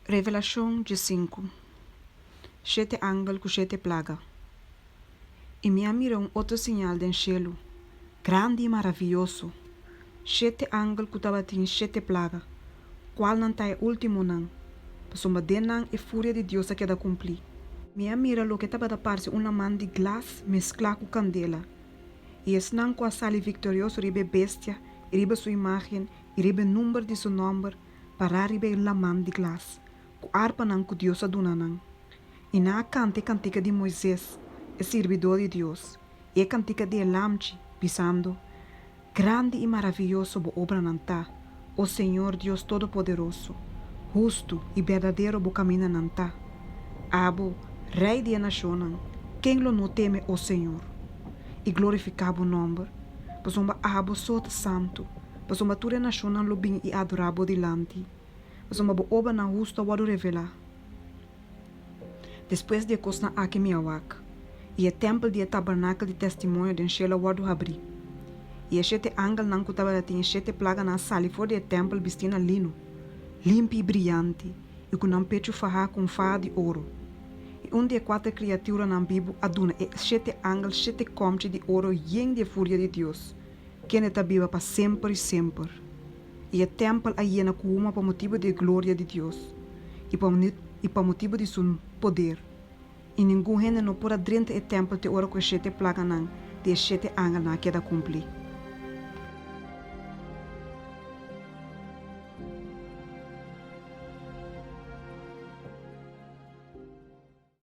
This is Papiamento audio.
Revelashon diesinku, Shete angel ku shete plaga. I mi a mira un otro siñal den shelu, grandi i maravioso, shete angel ku tabatin shete plaga, kualnan ta e últimonan, pasobra den nan e furia di Dios a keda kumplí. Mi a mira loke tabata parse un laman di glas mesklá ku kandela, i esnan ku a sali viktorioso riba e bestia i riba su imágen i riba e number di su nòmber, pará riba e laman di glas, ku arpanan ku Dios a duna nan. I nan a kanta e kantika di Moises, e sirbidó di Dios, i e kantika di e Lamchi, bisando, Grandi i maravioso bo obranan ta, o Señor Dios Todopoderoso, hustu i berdadero bo kamindanan ta. Abo, Rei di e nashonnan, ken lo no teme, o Señor, i glorifiká bo nòmber? Pasobra abo so ta santu. Pasobra tur e nashonnan lo bin i adorá bo dilanti, pasobra bo obranan hustu a wòrdu revelá. Despues di e kosnan aki mi a wak, i e tèmpel di e tabernakel di Testimonio den shelu a wòrdu habrí. I e shete angelnan ku tabata tin e shete plaganan a sali for di e tèmpel bistí na lino, limpi i briyanti, i ku nan pechu fahá ku un faha di oro. I un di e kuater kriaturanan bibu a duna e shete angel shete kòmchi di oro yen di e furia di Dios, kende ta biba pa semper i semper. I e tèmpel a yena ku huma pa motibu di e gloria di Dios i pa i pa motibu di su poder. I ningun hende no por a drenta e tèmpel te ora ku e shete plaganan di e shete angelnan a keda kumplí.